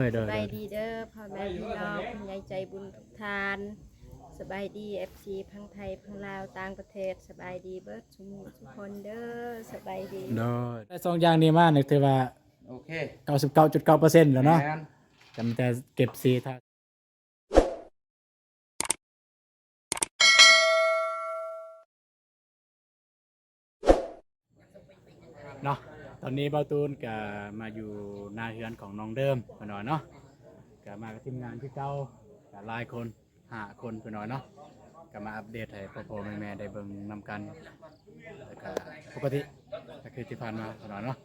ໂດຍ ໂດຍ ສະບາຍດີເດີພໍ່ແມ່ພີ່ນ້ອງ ຜູ້ໃຫຍ່ໃຈບຸນທຸກທ່ານ ສະບາຍດີ ເອັຟຊີ ທັງໄທ ທັງລາວ ຕ່າງປະເທດ ສະບາຍດີເບິດສູ່ໝູ່ສູ່ຄົນເດີ ສະບາຍດີ ໂດຍ ໄດ້ສອງຢ່າງນີ້ມານີ້ຖືວ່າ ໂອເຄ ເກົ້າສິບເກົ້າຈຸດເກົ້າເປີເຊັນແລ້ວເນາະ ແມ່ນ ຈຳແຕ່ເກັບສີທາ ເນາະ ຕອນນີ້ບ່າວຕູນກະມາຢູ່ໜ້າເຮືອນຂອງນ້ອງເດີມເພິ່ນວ່າເນາະ ກະມາກັບທີມງານຄືເກົ່າ ກະຫຼາຍຄົນ ຫ້າຄົນເພິ່ນວ່າເນາະ ກະມາອັບເດດໃຫ້ພໍ່ໆແມ່ໆໄດ້ເບິ່ງນຳກັນ ແລ້ວກະປົກກະຕິກະຄືທີ່ຜ່ານມາເພິ່ນວ່າເນາະ.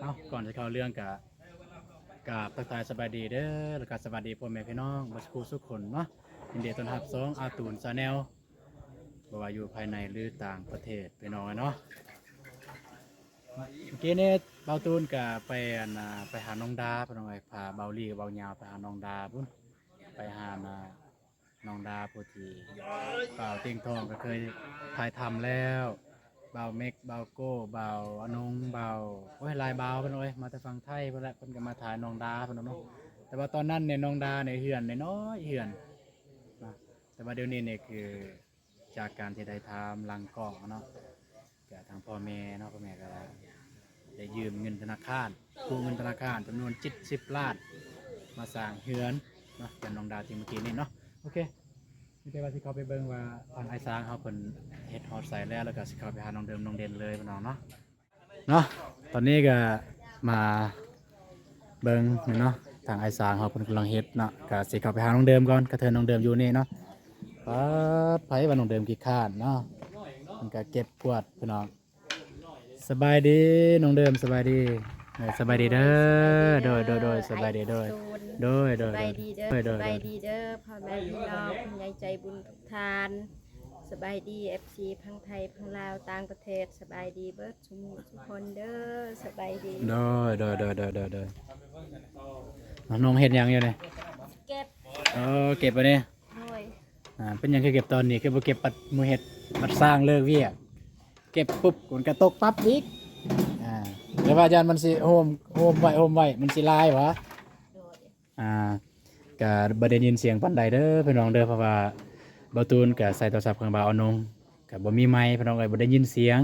ເອົາ ກ່ອນຈະເຂົ້າເລື່ອງກະ ກາບທັກທາຍສະບາຍດີເດີ ແລ້ວກະສະບາຍດີພໍ່ແມ່ພີ່ນ້ອງເບິດສູ່ຜູ້ສູ່ຄົນເນາະ ຍິນດີຕ້ອນຮັບຊ່ອງອາຕູນ Channel ບໍ່ວ່າຢູ່ພາຍໃນ ຫຼື ຕ່າງປະເທດ ພີ່ນ້ອງເອີຍເນາະ. ເມື່ອກີ້ນີ້ບ່າວຕູນກະໄປ ອັນ ອ່າ ໄປຫານ້ອງດາ ພີ່ນ້ອງເອີຍ ພາບ່າວລີກັບບ່າວຍາວໄປຫານ້ອງດາພຸ້ນ ໄປຫາ ອ່າ ນ້ອງດາຜູ້ທີ່ບ່າວຕຽງທອງກໍເຄີຍຖ່າຍທຳແລ້ວ ບ່າວເມັກ ບ່າວໂກ້ ບ່າວອານົງ ບ່າວ ໂອ້ຍ ຫຼາຍບ່າວພີ່ນ້ອງເອີຍ ມາແຕ່ຝັ່ງໄທພຸ້ນແຫຼະ ເພິ່ນກໍມາຖ່າຍນ້ອງດາພີ່ນ້ອງເນາະ. ແຕ່ວ່າຕອນນັ້ນນີ້ນ້ອງດານີ້ເຮືອນນ້ອຍໆເຮືອນນະ ແຕ່ວ່າດຽວນີ້ນີ້ຄື ຈາກການທີ່ໄດ້ຖາມຫຼັງກ້ອງເນາະ ກະທາງພໍ່ແມ່ເນາະ ພໍ່ແມ່ກະໄດ້ຢືມເງິນທະນາຄານ ກູ້ເງິນທະນາຄານຈຳນວນເຈັດສິບລ້ານ ມາສ້າງເຮືອນເນາະ ເຮືອນນ້ອງດາທີ່ເມື່ອກີ້ນີ້ເນາະ. ໂອເຄ ມີແຕ່ວ່າຊິເຂົ້າໄປເບິ່ງວ່າທາງອ້າຍຊ້າງເຮົາເພິ່ນເຮັດຮອດໃສແລ້ວ ແລ້ວກະຊິເຂົ້າໄປຫານ້ອງເດີມ ນ້ອງເດັ່ນເລີຍພີ່ນ້ອງເນາະ. ເນາະ ຕອນນີ້ກະມາເບິ່ງເນາະ ທາງອ້າຍຊ້າງເຮົາເພິ່ນກຳລັງເຮັດເນາະ ກະຊິເຂົ້າໄປຫານ້ອງເດີມກ່ອນ ກະເທີນນ້ອງເດີມຢູ່ນີ້ເນາະ. ປາດ ໃຜວ່ານ້ອງເດີມຂີ້ຄ້ານເນາະ ເພິ່ນກະເກັບກວາດພີ່ນ້ອງ. ສະບາຍດີນ້ອງເດີມ ສະບາຍດີ ເອີ ສະບາຍດີເດີ ໂດຍ ໂດຍ ໂດຍ ສະບາຍດີ ໂດຍ ໂດຍ ໂດຍ ສະບາຍດີເດີ ໂດຍ ໂດຍ ສະບາຍດີເດີພໍ່ແມ່ພີ່ນ້ອງ ຜູ້ໃຫຍ່ໃຈບຸນທຸກທ່ານ ສະບາຍດີ ເອັຟຊີ ທັງໄທ ທັງລາວ ຕ່າງປະເທດ ສະບາຍດີເບິດ ຊຸມຄົນເດີ ສະບາຍດີ ໂດຍ ໂດຍ ໂດຍ ນ້ອງເຮັດຫຍັງຢູ່ນີ້? ເກັບ ເອີ ເກັບອັນນີ້ ໂດຍ ອ່າ ເປັນຫຍັງຄືເກັບຕອນນີ້ ຄືບໍ່ເກັບປັດມື້ເຮັດ ບັດສ້າງເລີກວຽກ ເກັບປຸບມັນກະຕົກປັບອີກ ອ່າ ແຕ່ວ່າຢ້ານມັນຊິໂຮມ ໂຮມໄວ້ ໂຮມໄວ້ ມັນຊິລາຍຫວາ? ໂດຍ ອ່າ ກະບໍ່ໄດ້ຍິນສຽງປານໃດເດີພີ່ນ້ອງເດີ ເພາະວ່າບ່າວຕູນກະໃຊ້ໂທລະສັບຂອງບ່າວອານົງ ກະບໍ່ມີໄມ ພີ່ນ້ອງເອີຍ ບໍ່ໄດ້ຍິນສຽງ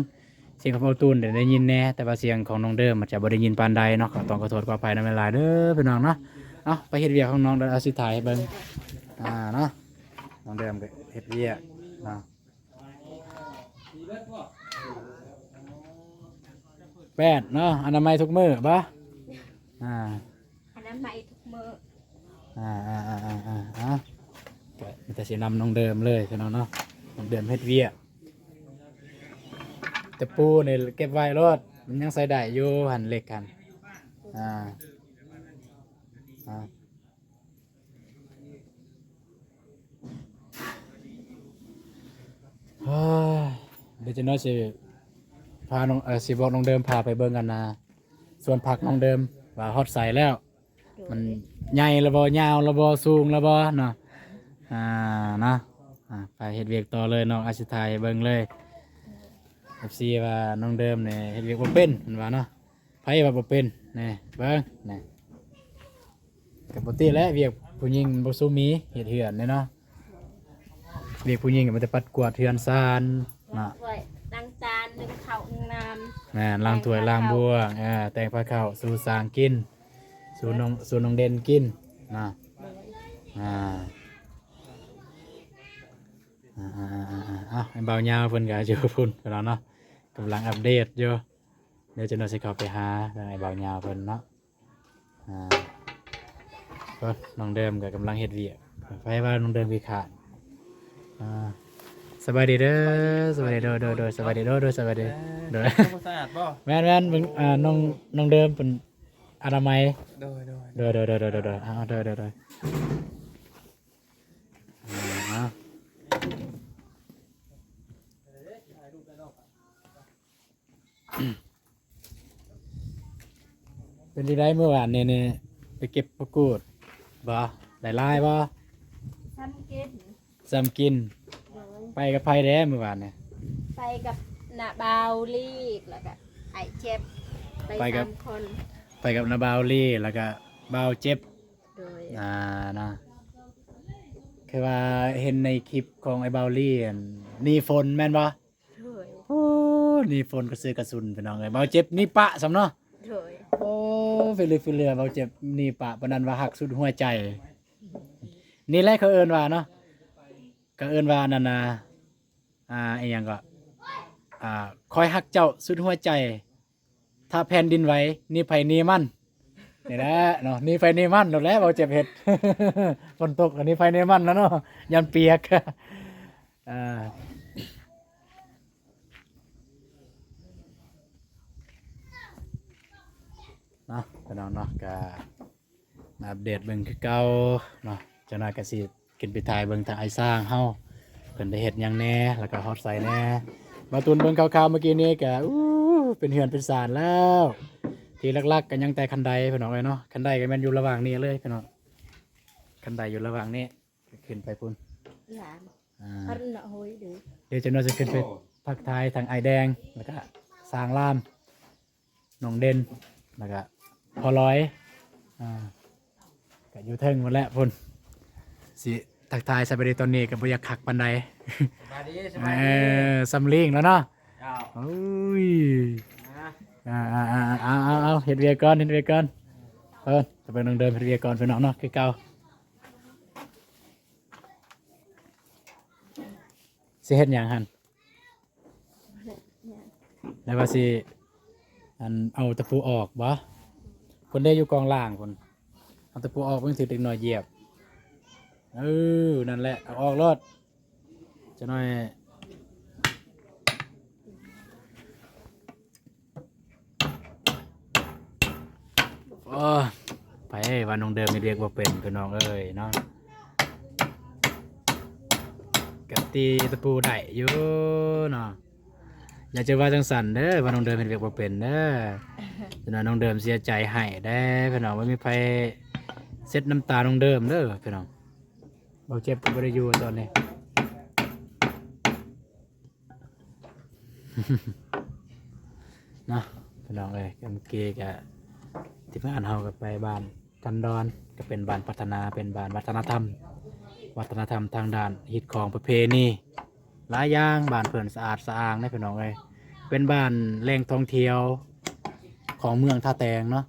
ສຽງຂອງບ່າວຕູນໄດ້ຍິນແດ່ ແຕ່ວ່າສຽງຂອງນ້ອງເດີມອາດຈະບໍ່ໄດ້ຍິນປານໃດເນາະ ກໍຕ້ອງຂໍໂທດຂໍອະໄພນຳຫຼາຍໆເດີພີ່ນ້ອງເນາະ. ເອົາ ໄປເຮັດວຽກຂອງນ້ອງ ດຽວຊິຖ່າຍໃຫ້ເບິ່ງ ອ່າ ເນາະ ນ້ອງເດີມກໍເຮັດວຽກເນາະ. ແປດເນາະ ອະນາໄມທຸກມື້ບໍ່? ອ່າ ອະນາໄມທຸກມື້ ອ່າ ອ່າ ກໍມີແຕ່ຊິນຳນ້ອງເດີມເລີຍພີ່ນ້ອງເນາະ ນ້ອງເດີມເຮັດວຽກ ຕະປູນີ້ເກັບໄວ້ໂລດ ມັນຍັງໃຊ້ໄດ້ຢູ່ຫັ້ນ ເຫຼັກຫັ້ນ ອ່າ ອ່າ. ເຮີ້ຍ ດຽວຈັກໜ້ອຍຊິພານ້ອງ ເອີ ຊິບອກນ້ອງເດີມພາໄປເບິ່ງອັນນ່າ ສວນຜັກນ້ອງເດີມວ່າຮອດໃສແລ້ວ ໂດຍ ມັນໃຫຍ່ແລ້ວບໍ່ ຍາວແລ້ວບໍ່ ສູງແລ້ວບໍ່ເນາະ ອ່າ ເນາະ ອ່າ ໄປເຮັດວຽກຕໍ່ເລີຍ ນ້ອງອາຊິຖ່າຍໃຫ້ເບິ່ງເລີຍ ເອັຟຊີ ວ່ານ້ອງເດີມນີ້ເຮັດວຽກບໍ່ເປັນ ເພິ່ນວ່າເນາະ. ໃຜວ່າບໍ່ເປັນ ແນ່ ເບິ່ງ ແນ່ ກໍປົກກະຕິແຫຼະ ວຽກຜູ້ຍິງມັນບໍ່ຊູມີ ເຮັດເຮືອນແນ່ເນາະ ວຽກຜູ້ຍິງກໍມີແຕ່ປັດກວາດເຮືອນຊານເນາະ ຖ້ວຍ ລ້າງຈານ ໜຶ້ງເຂົ້າ ໜຶ້ງນ້ຳ ແມ່ນ ລ້າງຖ້ວຍ ແຕ່ງພາເຂົ້າ ລ້າງບ່ວງ ເອີ ແຕ່ງພາເຂົ້າ ສູ່ສ້າງກິນ ສູ່ນ້ອງ ສູ່ນ້ອງເດັ່ນກິນເນາະ ໂດຍ ອ່າ ອ່າໆໆໆ ເອົາ ໃຫ້ບ່າວຍາວເພິ່ນກໍຢູ່ພຸ້ນເນາະ ກຳລັງອັບເດດຢູ່. ດຽວຈັກໜ້ອຍຊິເຂົ້າໄປຫາທາງອ້າຍບ່າວຍາວເພິ່ນເນາະ ອ່າ ເບິ່ງ ນ້ອງເດີມກໍກຳລັງເຮັດວຽກ ໃຜວ່ານ້ອງເດີມຂີ້ຄ້ານ ອ່າ ສະບາຍດີເດີ ສະບາຍດີ ໂດຍ ໂດຍ ໂດຍ ສະບາຍດີ ໂດຍ ໂດຍ ສະບາຍດີ ເອີ ໂດຍ ສະອາດບໍ່? ແມ່ນໆ ເບິ່ງ ອ່າ ນ້ອງ ນ້ອງເດີມເປັນອະນາໄມ ໂດຍ ໂດຍ ໂດຍ ອ່າ ໂດຍ ໂດຍ ອ່າ ເປັນຈັ່ງໃດມື້ວານນີ້ ໄປເກັບຜັກກູດບໍ່? ໄດ້ຫຼາຍບໍ່? ສ່ຳກິນ ສ່ຳກິນ ໂດຍ ໄປກັບໃຜແດ່ມື້ວານນີ້? ໄປກັບນ້າບ່າວລີ ແລ້ວກະອ້າຍແຈັບ ໄປກັບສາມຄົນ ໄປກັບນ້າບ່າວລີ ແລ້ວກະ ບ່າວເຈັບ ໂດຍ ອ່າ ນະ ຄືວ່າເຫັນໃນຄລິບຂອງອ້າຍບ່າວລີ ອັນ ໜີຝົນແມ່ນບໍ່? ໂດຍ ໂອ້ ໜີຝົນກະເສືອກະສຸນ ພີ່ນ້ອງເອີຍ. ບ່າວເຈັບໜີປະຊ້ຳເນາະ. ໂດຍ ໂອ້ ເວເລເວເລ ບ່າວເຈັບໜີປະ ປານນັ້ນວ່າຮັກສຸດຫົວໃຈ. ນີ້ແຫຼະເຂົາເອີ້ນວ່າເນາະ ເຂົາເອີ້ນວ່າອັນນັ້ນນະ ອ່າ ອີ່ຫຍັງເກາະ ອ່າ ຂ້ອຍຮັກເຈົ້າສຸດຫົວໃຈ ຖ້າແຜ່ນດິນໄຫວ ໜີໃຜໜີມັນ. ນີ້ແຫຼະເນາະ ໜີໃຜໜີມັນໂລດແຫຼະ ບໍ່ເຈັບເຮັດ ຝົນຕົກກໍໜີໃຜໜີມັນແລ້ວເນາະ ຢ້ານປຽກ. ອ່າ ເນາະ ພີ່ນ້ອງເນາະ ກະ ມາອັບເດດເບິ່ງຄືເກົ່າເນາະ. ຈັກໜ້ອຍກະຊິຂຶ້ນໄປຖ່າຍເບິ່ງທາງອ້າຍຊ້າງເຮົາ ເພິ່ນໄດ້ເຮັດຫຍັງແດ່ ແລ້ວກະຮອດໃສແດ່. ບ່າວຕູນເບິ່ງຄ່າວໆມື້ກີ້ນີ້ກະ ອູ້ ເປັນເຮືອນເປັນຊານແລ້ວ. ທີ່ຫຼັກໆກະຍັງແຕ່ຄັນໄດພີ່ນ້ອງເອີຍເນາະ. ຄັນໄດກະແມ່ນຢູ່ລະຫວ່າງນີ້ເລີຍພີ່ນ້ອງ ຄັນໄດຢູ່ລະຫວ່າງນີ້ ຂຶ້ນໄປພຸ້ນ. ອ່າ ດຽວຈັກໜ້ອຍຊິຂຶ້ນໄປທັກທາຍທາງອ້າຍແດງ ແລ້ວກະຊ່າງລາມ ນ້ອງເດັ່ນ ແລ້ວກະພໍ່ລອຍ ອ່າ ກະຢູ່ເທິງພຸ້ນແຫຼະພຸ້ນ. ຊິທັກທາຍສະບາຍດີຕອນນີ້ກະບໍ່ຢາກຄັກປານໃດ. ສະບາຍດີ ສະບາຍດີ ເອີ ສຳລີງແລ້ວເນາະ. ເຈົ້າ ໂອ້ຍ ອ່າ ອ່າ ເອົາ ເອົາ ເຮັດວຽກກ່ອນ ເຮັດວຽກກ່ອນ. ເອີ ໄປເບິ່ງນ້ອງເດີມເຮັດວຽກກ່ອນ ພີ່ນ້ອງເນາະ ຄືເກົ່າ. ຊິເຮັດຫຍັງຫັ້ນ? ແລ້ວວ່າຊິ ອັນ ເອົາຕະປູອອກບໍ່? ພຸ້ນເດ້ ຢູ່ກອງລ່າງພຸ້ນ ເອົາຕະປູອອກ ມັນຖືກເດັກນ້ອຍຢຽບ. ເອີ ນັ້ນແຫຼະ ເອົາອອກໂລດ ຈັກໜ້ອຍ. ໂອ້ ໄປວ່ານ້ອງເດີມເຮັດວຽກບໍ່ເປັນ ພີ່ນ້ອງເອີຍເນາະ. ກະຕີຕະປູໄດ້ຢູ່ເນາະ. ຢ່າຈະວ່າຈັ່ງຊັ້ນເດີ ວ່ານ້ອງເດີມເຮັດວຽກບໍ່ເປັນເດີ. ຈັກໜ້ອຍນ້ອງເດີມເສຍໃຈໃຫ້ເດ້ ພີ່ນ້ອງ. ບໍ່ມີໃຜເຊັດນ້ຳຕານ້ອງເດີມເດີ ພີ່ນ້ອງ. ບ່າວເຈັບກະບໍ່ໄດ້ຢູ່ຕອນນີ້ ເນາະ ພີ່ນ້ອງເອີຍ. ເມື່ອກີ້ກະ ທີມງານເຮົາກະໄປບ້ານກັນດອນ ກະເປັນບ້ານພັດທະນາ ເປັນບ້ານວັດທະນະທຳ ວັດທະນະທຳທາງດ້ານຮີດຄອງປະເພນີ ຫຼາຍຢ່າງ. ບ້ານເພິ່ນສະອາດສະອ້າງເດ້ ພີ່ນ້ອງເອີຍ. ເປັນບ້ານແຫຼ່ງທ່ອງທ່ຽວຂອງເມືອງທ່າແຕງເນາະ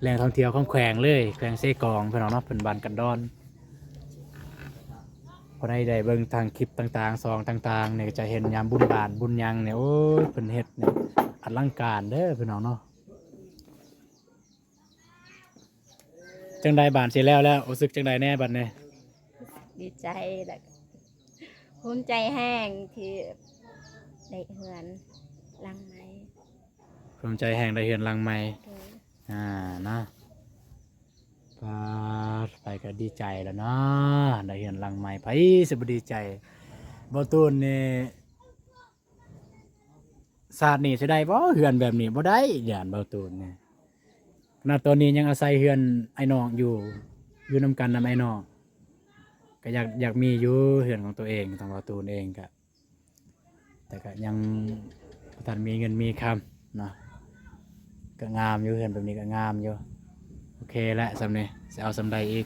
ແຫຼ່ງທ່ອງທ່ຽວຂອງແຂວງເລີຍ ແຂວງເຊກອງ ພີ່ນ້ອງເນາະ. ເປັນບ້ານກັນດອນ ຜູ້ໃດໄດ້ເບິ່ງທາງຄລິບຕ່າງໆ ຊ່ອງຕ່າງໆນີ້ ກະຈະເຫັນຍາມບຸນບ້ານບຸນຫຍັງນີ້ ໂອ້ຍ ເພິ່ນເຮັດນີ້ອະລັງການເດີ ພີ່ນ້ອງເນາະ. ຈັ່ງໃດ ບ້ານຊິແລ້ວແລ້ວ ຮູ້ສຶກຈັ່ງໃດແດ່ບັດນີ້? ດີໃຈ ແລ້ວກະພູມໃຈແຮງທີ່ໄດ້ເຮືອນຫຼັງໃໝ່. ພູມໃຈແຮງໄດ້ເຮືອນຫຼັງໃໝ່. ໂດຍ ອ່າ ເນາະ. ປາດ ໄປກະດີໃຈແລ້ວເນາະ ໄດ້ເຮືອນຫຼັງໃໝ່ ໃຜຊິບໍ່ດີໃຈ. ບ່າວຕູນນີ້ ຊາດນີ້ຊິໄດ້ບໍ່ເຮືອນແບບນີ້? ບໍ່ໄດ້ ຢ້ານບ່າວຕູນນີ້. ຂະໜາດຕອນນີ້ຍັງອາໄສເຮືອນອ້າຍນ້ອງຢູ່ ຢູ່ນຳກັນນຳອ້າຍນ້ອງ ກະຢາກ ຢາກມີຢູ່ເຮືອນຂອງຕົວເອງ ທາງບ່າວຕູນເອງກະ ແຕ່ກະຍັງບໍ່ທັນມີເງິນມີຄຳເນາະ. ກະງາມຢູ່ ເຮືອນແບບນີ້ກະງາມຢູ່. ໂອເຄແຫຼະ ສ່ຳນີ້ ຊິເອົາສ່ຳໃດອີກ?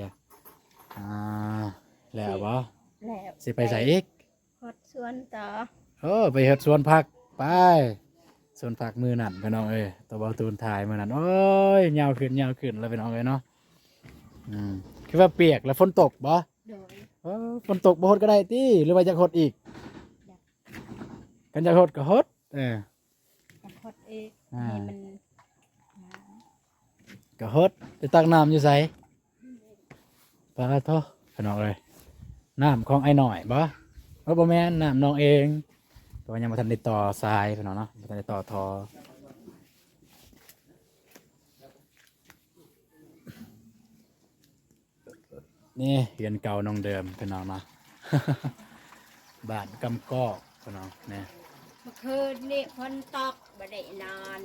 ຢາກ ອ່າ ແລ້ວບໍ່? ແລ້ວ ຊິໄປໃສອີກ? ຮອດສວນຕໍ່. ເອີ ໄປເຮັດສວນຜັກ ໄປສວນຜັກມື້ນັ້ນ ພີ່ນ້ອງເອີຍ. ຕອນບ່າວຕູນຖ່າຍມື້ນັ້ນ ໂອ້ຍ ຍາວຂຶ້ນ ຍາວຂຶ້ນແລ້ວ ພີ່ນ້ອງເອີຍເນາະ. ອືມ ຄືວ່າປຽກແລ້ວ ຝົນຕົກບໍ່? ໂດຍ ເອີ ຝົນຕົກບໍ່ຫົດກະໄດ້ຕິ ຫຼືວ່າຢາກຫົດອີກ? ຢາກ ຄັນຢາກຫົດກະຫົດ. ເອີ ຢາກຫົດອີກ ອ່າ ໃຫ້ມັນ ກະຫົດ. ໄປຕັກນ້ຳຢູ່ໃສ? ປາໂທ ພີ່ນ້ອງເອີຍ ນ້ຳຂອງອ້າຍນ້ອຍບໍ່? ເອີ ບໍ່ແມ່ນ ນ້ຳນ້ອງເອງ ແຕ່ວ່າຍັງບໍ່ທັນໄດ້ຕໍ່ສາຍ ພີ່ນ້ອງເນາະ ບໍ່ທັນໄດ້ຕໍ່ທໍ່. ນີ້ເຮືອນເກົ່ານ້ອງເດີມ ພີ່ນ້ອງເນາະ ບ້ານກຳກອກ ພີ່ນ້ອງ ນີ້. ເມື່ອຄືນນີ້ຝົນຕົກ ບໍ່ໄດ້ນອນ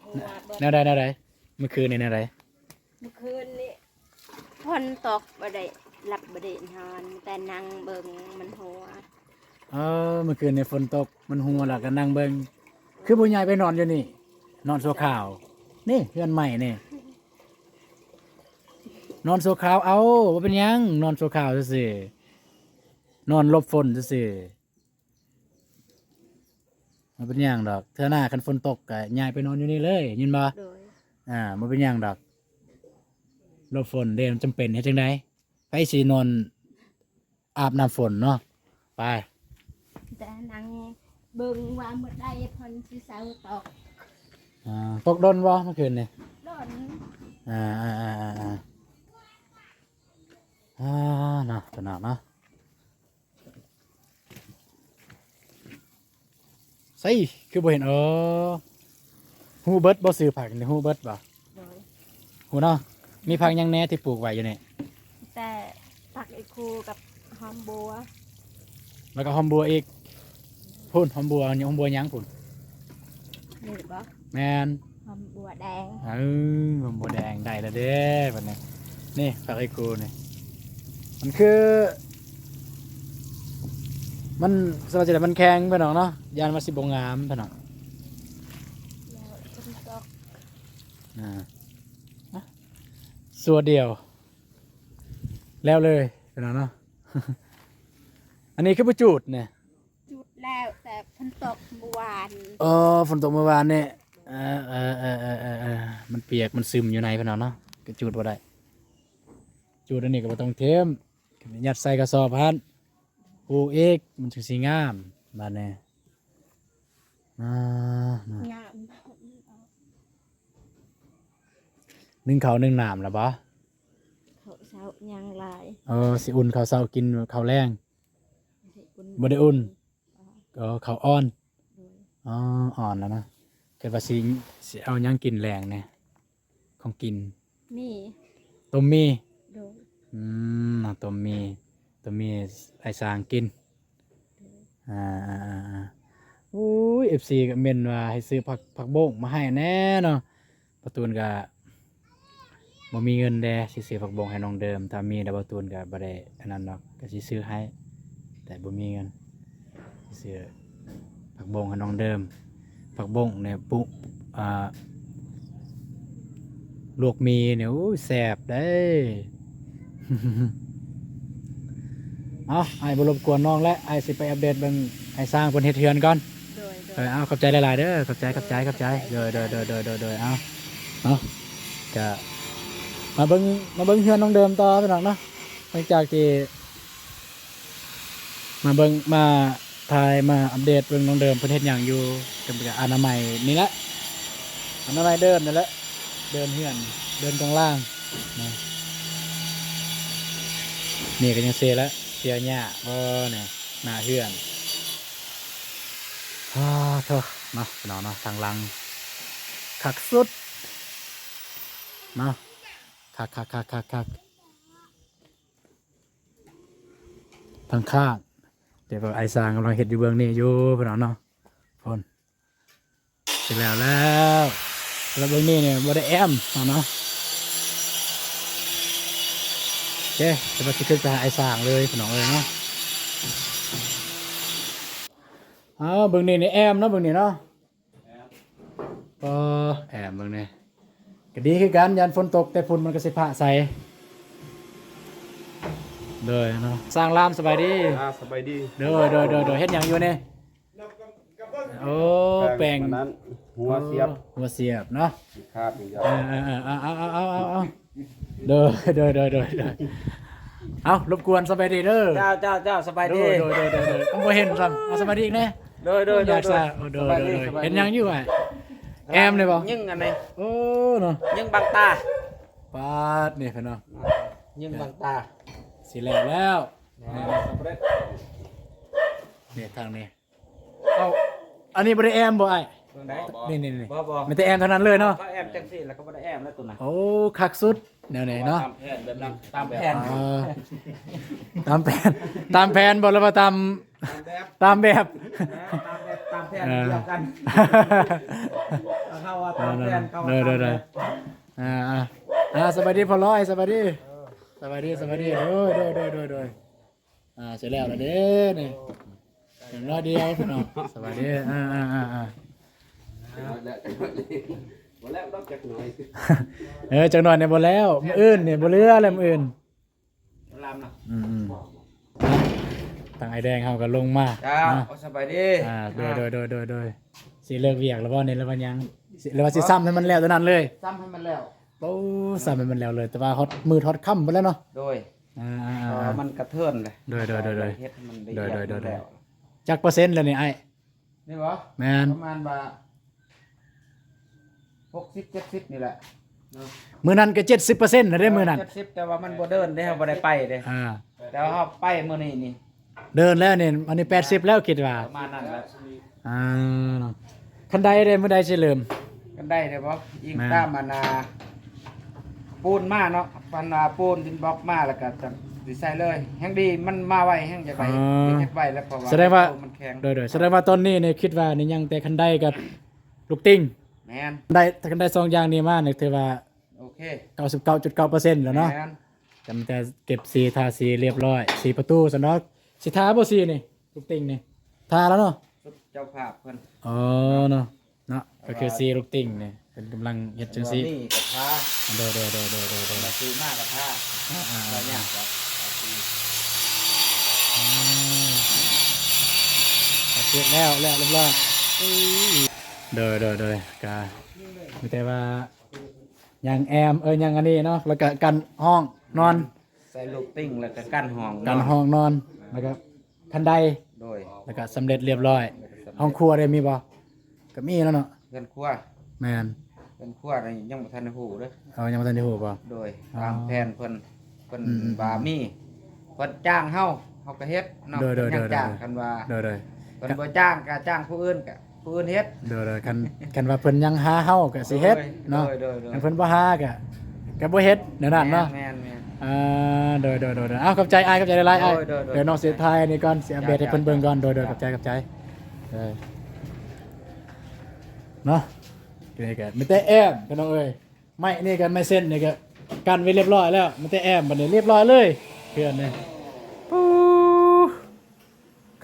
ຫົວເບິດ. ແນວໃດ ແນວໃດ? ເມື່ອຄືນນີ້ແນວໃດ? ເມື່ອຄືນນີ້ຝົນຕົກ ບໍ່ໄດ້ຫຼັບບໍ່ໄດ້ນອນ ແຕ່ນັ່ງເບິ່ງມັນຫົວ. ເອີ ເມື່ອຄືນນີ້ຝົນຕົກ ມັນຫົວ ແລ້ວກະນັ່ງເບິ່ງ. ຄືບໍ່ຍ້າຍໄປນອນຢູ່ນີ້ ນອນຊົ່ວຄາວ ນີ້ເຮືອນໃໝ່ນີ້ ນອນຊົ່ວຄາວເອົາ ບໍ່ເປັນຫຍັງ ນອນຊົ່ວຄາວຊື່ໆ ນອນຫຼົບຝົນຊື່ໆ ບໍ່ເປັນຫຍັງດອກ ເທື່ອໜ້າຄັນຝົນຕົກກະຍ້າຍໄປນອນຢູ່ນີ້ເລີຍ ຍິນບໍ່? ໂດຍ ອ່າ ບໍ່ເປັນຫຍັງດອກ ຫຼົບຝົນເດ້ ມັນຈຳເປັນ ເຮັດຈັ່ງໃດ ໃຜຊິນອນ ອາບນ້ຳຝົນເນາະ ໄປ ແຕ່ນັ່ງເບິ່ງວ່າມື້ໃດເພິ່ນຊິເຊົາຕົກ ອ່າ ຕົກດົນບໍ່ເມື່ອຄືນນີ້? ດົນ ອ່າ ອ່າ ອ່າ ອ່າ ອ່າ ອ່າ ເນາະ ພີ່ນ້ອງເນາະ ໃສ ຄືບໍ່ເຫັນ ເອີ ຮູ້ເບິດບໍ່ ຊື່ຜັກນີ້ ຮູ້ເບິດບໍ່? ໂດຍ ຮູ້ເນາະ ມີຜັກຫຍັງແດ່ທີ່ປູກໄວ້ຢູ່ນີ້? ແຕ່ຜັກອີຄູກັບຫອມບົວ ແລ້ວກໍຫອມບົວອີກ ພຸ້ນ ຫອມບົວ ຫອມບົວຫຍັງພຸ້ນ? ນີ້ບໍ? ແມ່ນ ຫອມບົວແດງ ເອີ ຫອມບົວແດງ ໄດ້ແລ້ວເດ້ບັດນີ້ ນີ້ຜັກອີຄູນີ້ ມັນຄື ມັນ ສະວ່າຈັ່ງໃດ ມັນແຂງພີ່ນ້ອງເນາະ ຢ້ານວ່າຊິບໍ່ງາມພີ່ນ້ອງ ແລ້ວເປັນດອກ ອ່າ ຊົ່ວດຽວ ແລ້ວເລີຍພີ່ນ້ອງເນາະ ອັນນີ້ຄືບໍ່ຈູດນີ້? ຈູດແລ້ວ ແຕ່ຝົນຕົກມື້ວານ ເອີ ຝົນຕົກມື້ວານນີ້ ເອີ ເອີ ມັນປຽກ ມັນຊຶມຢູ່ໃນພີ່ນ້ອງເນາະ ກໍຈູດບໍ່ໄດ້ ຈູດອັນນີ້ກໍບໍ່ຕ້ອງຖິ້ມ ຍັດໃສ່ກະສອບຫັ້ນ ປູກອີກ ມັນຈຶ່ງຊິງາມ ບາດນີ້ ອ່າ ງາມ ໜຶ້ງເຂົ້າໜຶ້ງນ້ຳແລ້ວບໍ່? ເຂົ້າເຊົ້າຍັງຫຼາຍ ເອີ ຊິອຸ່ນເຂົ້າເຊົ້າກິນເຂົ້າແລງ ບໍ່ໄດ້ອຸ່ນ ອໍ ເຂົ້າອ່ອນ ໂດຍ ອໍ ອ່ອນແລ້ວນະ ຄິດວ່າຊິ ຊິເອົາຫຍັງກິນແລງແດ່ ຂອງກິນ ໝີ່ ຕົ້ມໝີ່ ໂດຍ ອືມ ຕົ້ມໝີ່ ຕົ້ມໝີ່ອ້າຍຊ້າງກິນ ໂດຍ ອ່າໆໆໆ ໂອ້ຍ ເອັຟຊີ ກໍເມັ້ນວ່າໃຫ້ຊື້ຜັກ ຜັກບົ້ງມາໃຫ້ແດ່ເນາະ ປະຕູນກໍ ບໍ່ມີເງິນແດ່ ຊິຊື້ຜັກບົ້ງໃຫ້ນ້ອງເດີມ ຖ້າມີແລ້ວບໍ່ຕູນກໍບໍ່ໄດ້ອັນນັ້ນດອກ ກໍຊິຊື້ໃຫ້ ແຕ່ບໍ່ມີເງິນ ຊິຊື້ຜັກບົ້ງໃຫ້ນ້ອງເດີມ ຜັກບົ້ງນີ້ປຸ ອ່າ ລວກໝີ່ນີ້ ໂອ້ຍ ແຊບເດ້. ເອົາ ອ້າຍບໍ່ລົບກວນນ້ອງແລ້ວ ອ້າຍຊິໄປອັບເດດເບິ່ງອ້າຍຊ້າງເພິ່ນເຮັດເຮືອນກ່ອນ. ໂດຍ ໂດຍ ເອີ ເອົາ ຂອບໃຈຫຼາຍໆເດີ ຂອບໃຈ ຂອບໃຈ ຂອບໃຈ ໂດຍ ໂດຍ ເອົາ ເນາະ ກະ ມາເບິ່ງ ມາເບິ່ງເຮືອນນ້ອງເດີມຕໍ່ພີ່ນ້ອງເນາະ ຫຼັງຈາກທີ່ ມາເບິ່ງ ມາຖ່າຍ ມາອັບເດດເບິ່ງນ້ອງເດີມເພິ່ນເຮັດຫຍັງຢູ່ ເປັນກະອະນາໄມນີ້ແຫຼະ ອະນາໄມເດີມນີ້ແຫຼະ ເດີ່ນເຮືອນ ເດີ່ນກອງລ່າງນະ ນີ້ກໍຍັງເຊລະ ເຊຍຫຍ້າບໍ່ນີ້ ໜ້າເຮືອນ ອາ ໂທ້ ເນາະ ພີ່ນ້ອງເນາະ ທາງຫຼັງຄັກສຸດເນາະ ຄັກໆໆໆໆ ທາງຂ້າງ ແຕ່ວ່າອ້າຍຊ້າງກຳລັງເຮັດຢູ່ເບື້ອງນີ້ຢູ່ ພີ່ນ້ອງເນາະ ພຸ້ນ ຊິແລ້ວແລ້ວ ແຕ່ວ່າເບື້ອງນີ້ນີ້ບໍ່ໄດ້ແອ້ມເນາະ ໂອເຄ ແຕ່ວ່າຊິຂຶ້ນໄປຫາອ້າຍຊ້າງເລີຍ ພີ່ນ້ອງເອີຍເນາະ ເອົາ ເບື້ອງນີ້ນີ້ແອ້ມເນາະ ເບື້ອງນີ້ເນາະ. ເອີ ແອ້ມເບິ່ງແດ່ ກໍດີຄືກັນ ຢ້ານຝົນຕົກ ແຕ່ຝຸ່ນມັນກໍຊິປະໃສ່ ໂດຍເນາະ ຊ່າງລາມ ສະບາຍດີ ອ່າ ສະບາຍດີ ໂດຍ ໂດຍ ໂດຍ ໂດຍ ເຮັດຫຍັງຢູ່ນີ້? ໂອ້ ແປງ ແປງ ອັນນັ້ນ ຫົວສຽບ ຫົວສຽບເນາະ ຄາບອີກແລ້ວ ເອີ ເອົາ ເອົາ ເອົາ ເອົາ ເອົາ ເອົາ ໂດຍ ໂດຍ ໂດຍ ໂດຍ ໂດຍ ເອົາ ລົບກວນ ສະບາຍດີເດີ ເຈົ້າ ເຈົ້າ ເຈົ້າ ສະບາຍດີ ໂດຍ ໂດຍ ໂດຍ ໂດຍ ເອົາ ບໍ່ເຫັນຊ້ຳ ເອົາ ສະບາຍດີອີກແດ່ ໂດຍ ໂດຍ ໂດຍ ໂດຍ ສະບາຍດີ ໂດຍ ສະບາຍດີ ໂດຍ ສະບາຍດີ ເຫັນຫຍັງຢູ່ອ້າຍ? ແອ້ມນີ້ບໍ່? ຍິງອັນນີ້ ໂອ້ ເນາະ ຍິງບັງຕາ ປາດ ນີ້ເພິ່ນເນາະ ຍິງບັງຕາ ຊິແລ້ວແລ້ວ ແມ່ນ ສຳເລັດ ນີ້ທາງນີ້ ເອົ້າ ອັນນີ້ບໍ່ໄດ້ແອ້ມບໍ່ອ້າຍ? ເບິ່ງໄດ້ ນີ້ໆໆ ບໍ່ ບໍ່ ມີແຕ່ແອ້ມເທົ່ານັ້ນເລີຍເນາະ ເຂົາແອ້ມຈັ່ງຊີ້ແລ້ວກໍບໍ່ໄດ້ແອ້ມແລ້ວຕົວນັ້ນ ໂອ້ ຄັກສຸດ ແນວນີ້ເນາະ ຕາມແຜນ ແບບນັ້ນ ຕາມແຜນ ເອີ ຕາມແຜນ ຕາມແຜນບໍ່ ຫຼືວ່າຕາມ ຕາມແບບ ຕາມແບບ ຕາມແຜນ ເອີ ດຽວກັນ ເຂົາວ່າຕາມແຜນ ເຂົາວ່າຕາມແຜນ ໂດຍໆໆ ອ່າ ອ່າ ອ່າ ສະບາຍດີພໍ່ລອຍ ສະບາຍດີ ເອີ ສະບາຍດີ ສະບາຍດີ ໂດຍໆໆໆ ອ່າ ເສັດແລ້ວລະເດ້ນີ້ ຢ່າງນ້ອຍດຽວເນາະ ສະບາຍດີ ອ່າ ອ່າ ອ່າ ອ່າ ບໍ່ແລ້ວຈັກໜ້ອຍ ເອີ ຈັກໜ້ອຍນີ້ບໍ່ແລ້ວ ມື້ອື່ນນີ້ບໍ່ເຫຼືອແລ້ວ ມື້ອື່ນ ລຳເນາະ ອືມໆ ທາງອ້າຍແດງເຮົາກໍລົງມາ ເຈົ້າ ເນາະ ໂອ້ ສະບາຍດີ ອ່າ ໂດຍໆ ຊິເລີກວຽກແລ້ວບໍ່ນີ້ ຫຼືວ່າຍັງ ຊິ ຫຼືວ່າຊິຊ້ຳໃຫ້ມັນແລ້ວຕົວນັ້ນເລີຍ ຊ້ຳໃຫ້ມັນແລ້ວ ໂອ້ ຊ້ຳໃຫ້ມັນແລ້ວເລີຍ ແຕ່ວ່າຮອດມືດຮອດຄ່ຳພຸ້ນແລ້ວເນາະ ໂດຍ ອ່າໆໆ ເພາະວ່າມັນກະເທີນເລີຍ ໂດຍໆໆ ເຮັດໃຫ້ມັນລະອຽດ ໂດຍໆໆ ແລ້ວ ຈັກເປີເຊັນແລ້ວນີ້ອ້າຍ? ນີ້ບໍ່? ແມ່ນ ປະມານວ່າ ຫົກສິບ ເຈັດສິບນີ້ແຫຼະເນາະ ມື້ນັ້ນກໍເຈັດສິບເປີເຊັນແລ້ວເດ້ ເອີ ມື້ນັ້ນ ເຈັດສິບ ແຕ່ວ່າມັນບໍ່ເດີນເດ້ ເຮົາບໍ່ໄດ້ໄປເດ້ ອ່າ ແຕ່ວ່າເຮົາໄປມື້ນີ້ນີ້ ເດີນແລ້ວນີ້ ອັນນີ້ແປດສິບແລ້ວຄິດວ່າ ປະມານນັ້ນແຫຼະ ອ່າ ເນາະ ຄັນໄດເດ້ ມື້ໃດຊິເລີ່ມ? ຄັນໄດເດ້ບໍ່? ອີງ ແມ່ນ ຕາມອັນນ່າ ປູນມາເນາະ ຄັນວ່າປູນດິນບລັອກມາ ແລ້ວກໍຈະຊິໃສ່ເລີຍ ແຮ່ງດີ ມັນມາໄວ ແຮ່ງຈະໄວ ອໍ ເຮັດໄວແລ້ວ ເພາະວ່າ ສະແດງວ່າ ໂຕມັນແຂງ ໂດຍໆ ສະແດງວ່າຕອນນີ້ນີ້ຄິດວ່ານີ້ຍັງແຕ່ຄັນໄດກັບລູກຕິ່ງ ແມ່ນ ໄດ້ ຄັນໄດ້ສອງຢ່າງນີ້ມານີ້ຖືວ່າ ໂອເຄ ເກົ້າສິບເກົ້າຈຸດເກົ້າເປີເຊັນແລ້ວເນາະ ແມ່ນ ກໍມີແຕ່ເກັບສີ ທາສີລຽບຮ້ອຍ ສີປະຕູຊັ້ນເນາະ ຊິທາບໍ່ສີນີ້ ລູກຕິ່ງນີ້ ທາແລ້ວເນາະ ເຈົ້າພາບເພິ່ນ ອໍ ເນາະ ເນາະ ກໍຄືສີລູກຕິ່ງນີ້ ເພິ່ນກຳລັງເຮັດຈັ່ງຊີ້ ນີ້ກໍທາ ໂດຍໆໆໆ ມາສີມາກໍທາ ອ່າໆໆ ບໍ່ຍາກດອກ ອືມ ເສັດແລ້ວ ແລ້ວລຽບຮ້ອຍ ໂດຍໆໆ ກໍມີແຕ່ວ່າ ຍັງແອ້ມ ເອີ ຍັງອັນນີ້ເນາະ ແລ້ວກະກັ້ນຫ້ອງນອນ ໃສ່ລູກຕິ່ງ ແລ້ວກະກັ້ນຫ້ອງນອນ ກັ້ນຫ້ອງນອນ ແລ້ວກະຄັນໄດ ໂດຍ ແລ້ວກະສຳເລັດລຽບຮ້ອຍ ແລ້ວກະສຳເລັດ ຫ້ອງຄົວໄດ້ມີບໍ່? ກະມີແລ້ວເນາະ ເຮືອນຄົວ ແມ່ນ ເຮືອນຄົວນີ້ຍັງບໍ່ທັນໄດ້ຮູ້ເດີ ເອີ ຍັງບໍ່ທັນໄດ້ຮູ້ບໍ່? ໂດຍ ອໍ ຕາມແຜນເພິ່ນ ເພິ່ນ ອືມໆໆ ວ່າມີ ເພິ່ນຈ້າງເຮົາ ເຮົາກໍເຮັດເນາະ ໂດຍໆໆໆ ເພິ່ນຍັງຈ້າງ ຄັນວ່າ ໂດຍໆ ເພິ່ນບໍ່ຈ້າງກໍຈ້າງຜູ້ອື່ນກໍ ຜູ້ອື່ນເຮັດ ໂດຍໆ ຄັນ ຄັນວ່າເພິ່ນຍັງຫາເຮົາກໍຊິເຮັດເນາະ ໂດຍໆໆ ຄັນເພິ່ນບໍ່ຫາກໍ ກໍບໍ່ເຮັດແນວນັ້ນເນາະ ແມ່ນໆໆ ອ່າ ໂດຍໆໆໆ ເອົາ ຂອບໃຈອ້າຍ ຂອບໃຈຫຼາຍໆ ອ້າຍ ໂດຍໆໆ ດຽວນ້ອງຊິຖ່າຍອັນນີ້ກ່ອນ ຊິອັບເດດໃຫ້ເພິ່ນເບິ່ງກ່ອນ ໂດຍໆ ຂອບໃຈ ຂອບໃຈ ເອີ ເນາະ ນີ້ກໍມີແຕ່ແອ້ມ ພີ່ນ້ອງເອີຍ ໄມ້ນີ້ກໍ ໄມ້ເສັ້ນນີ້ກໍກັ້ນໄວ້ລຽບຮ້ອຍແລ້ວ ມີແຕ່ແອ້ມ ບັດນີ້ລຽບຮ້ອຍເລີຍ ເຮືອນນີ້ ປູ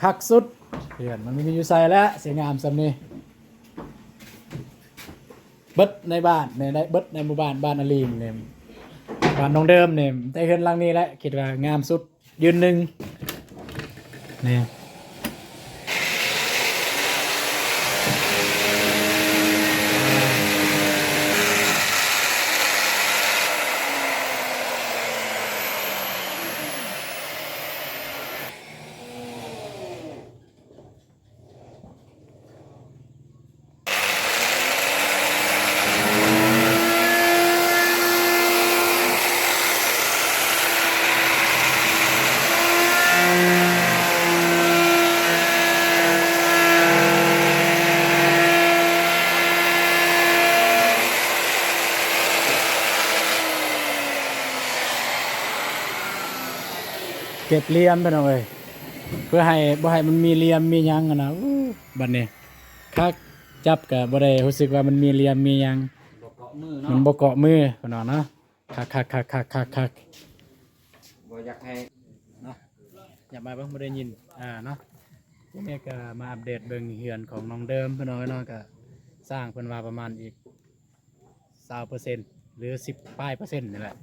ຄັກສຸດ ເຮືອນມັນບໍ່ມີຢູ່ໃສແລ້ວ ຊິງາມສ່ຳນີ້ ເບິດໃນບ້ານນີ້ ເບິດໃນໝູ່ບ້ານ ບ້ານອາລີມນີ້ ບ້ານນ້ອງເດີມນີ້ ແຕ່ເຮືອນຫຼັງນີ້ແຫຼະ ຄິດວ່າງາມສຸດ ຢືນໜຶ່ງນີ້ ເກັບລຽມ ພີ່ນ້ອງເອີຍ ເພື່ອໃຫ້ ບໍ່ໃຫ້ມັນມີລຽມມີຫຍັງຫັ້ນນະ ອູ້ ບັດນີ້ ຄັກ ຈັບກະບໍ່ໄດ້ຮູ້ສຶກວ່າມັນມີລຽມມີຫຍັງ ບໍ່ເກາະມືເນາະ ມັນບໍ່ເກາະມື ພີ່ນ້ອງເນາະ ຄັກໆໆໆໆ ບໍ່ຢາກໃຫ້ເນາະ ຢາກມາເບິ່ງ ບໍ່ໄດ້ຍິນ ອ່າ ເນາະ ທີນີ້ກະມາອັບເດດເບິ່ງເຮືອນຂອງນ້ອງເດີມ ພີ່ນ້ອງເນາະ ກະຊ່າງເພິ່ນວ່າປະມານອີກ ຊາວເປີເຊັນ ຫຼື ສິບປາຍເປີເຊັນນີ້ແຫຼະ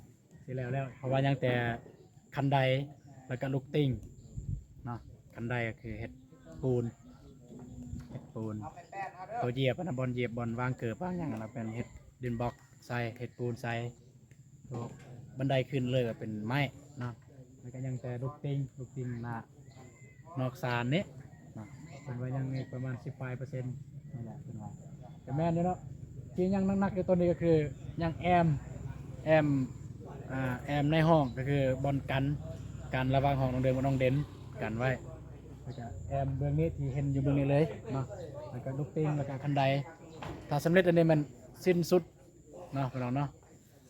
ຊິແລ້ວແລ້ວ ເພາະວ່າຍັງແຕ່ຄັນໄດ ແລ້ວກະລູກຕິ່ງເນາະ ຄັນໄດກໍຄືເຮັດປູນ ເຮັດປູນ ໂຕຢຽບຫັ້ນນະ ບ່ອນຢຽບ ບ່ອນວາງເກີບວາງຫຍັງຫັ້ນນະ ແມ່ນເຮັດດິນບລັອກໃສ່ ເຮັດປູນໃສ່ ໂຕບັນໄດຂຶ້ນເລີຍກໍເປັນໄມ້ເນາະ ແລ້ວກໍຍັງແຕ່ລູກຕິ່ງ ລູກຕິ່ງໜ້າ ນອກສານນີ້ເນາະ ເພິ່ນວ່າຍັງອີກປະມານສິບປາຍເປີເຊັນນີ້ແຫຼະ ເພິ່ນວ່າ ກໍແມ່ນຢູ່ເນາະ ທີ່ຍັງໜັກໆຢູ່ຕອນນີ້ກໍຄືຍັງແອ້ມ ແອ້ມ ອ່າ ແອ້ມໃນຫ້ອງ ກໍຄືບ່ອນກັນ ກັນລະຫວ່າງຫ້ອງນ້ອງເດີມກັບນ້ອງເດັ່ນ ກັນໄວ້ ແລ້ວກໍແອ້ມເບື້ອງນີ້ທີ່ເຫັນຢູ່ເບື້ອງນີ້ເລີຍເນາະ ແລ້ວກໍລູກຕິ່ງ ແລ້ວກໍຄັນໄດ ຖ້າສຳເລັດອັນນີ້ແມ່ນສິ້ນສຸດເນາະ ພີ່ນ້ອງເນາະ.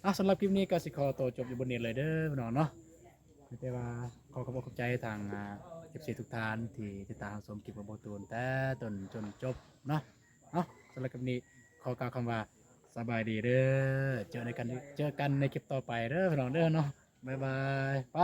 ອ່ະ ສຳລັບຄລິບນີ້ກໍຊິຂໍໂຕຈົບຢູ່ບ່ອນນີ້ເລີຍເດີພີ່ນ້ອງເນາະ ມີແຕ່ວ່າຂໍຂອບອົກຂອບໃຈທາງ ອ່າ ເອັຟຊີທຸກທ່ານທີ່ຕິດຕາມຮັບຊົມຄລິບຂອງບ່າວຕູນແຕ່ຕົ້ນຈົນຈົບເນາະ. ເອົາ ສຳລັບຄລິບນີ້ຂໍກ່າວຄຳວ່າສະບາຍດີເດີ ເຈີກັນ ເຈີກັນໃນຄລິບຕໍ່ໄປເດີພີ່ນ້ອງເດີເນາະ ບາຍບາຍ ໄປ.